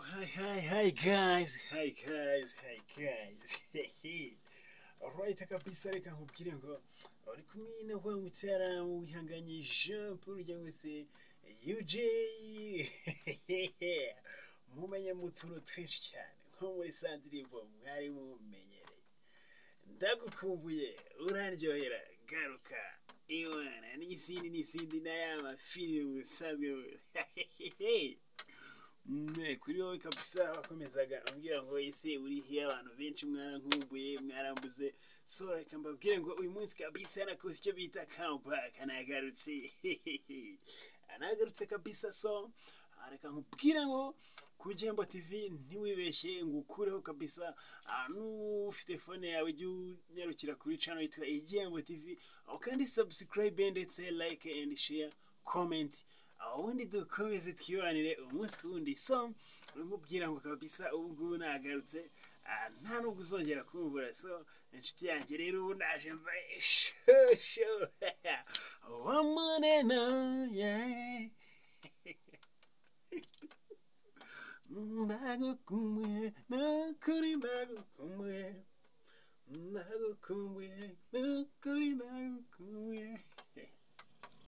Hi, hi, hi guys, hi guys, hi guys. Alright, kabisa reka nkubwire ngo uri kumwe na wa mutaramu wihanganye Jean Paul cyangwa se UJ. Mumenye mu tuntu twinshi cyane nko muri za ndirimbo mwari mumenyereye. Ndagukumbuye, uraryohera, garuka. Iwana n'izindi n'izindi n'aya mafilime musanzwe. Mwe kuri wowe kabisa wakomezaga umbwira ngo ese uri he, abantu benshi mwarankumbuye, mwarambuze. So reka mbabwire ngo uyu munsi kabisa nakoze icyo bita comeback, nagarutse, nagarutse kabisa. So reka nkubwire ngo ku Gihembo TV ntiwibeshye ngo ukureho kabisa. N'ufite phone yawe jya unyarukira kuri channel yitwa Igihembo TV, kandi subscribe ndetse like and share, comment, ubundi dukomeze twibanire umunsi ku wundi. So nkubwira ngo kabisa ubu ngubu nagarutse, nta nubwo uzongera kumbura. So inshuti yanjye rero ubu naje mbaye shosho wamuneno, yeah. Ndagukumbuye nukuri, ndagukumbuye, ndagukumbuye nukuri, ndagukumbuye.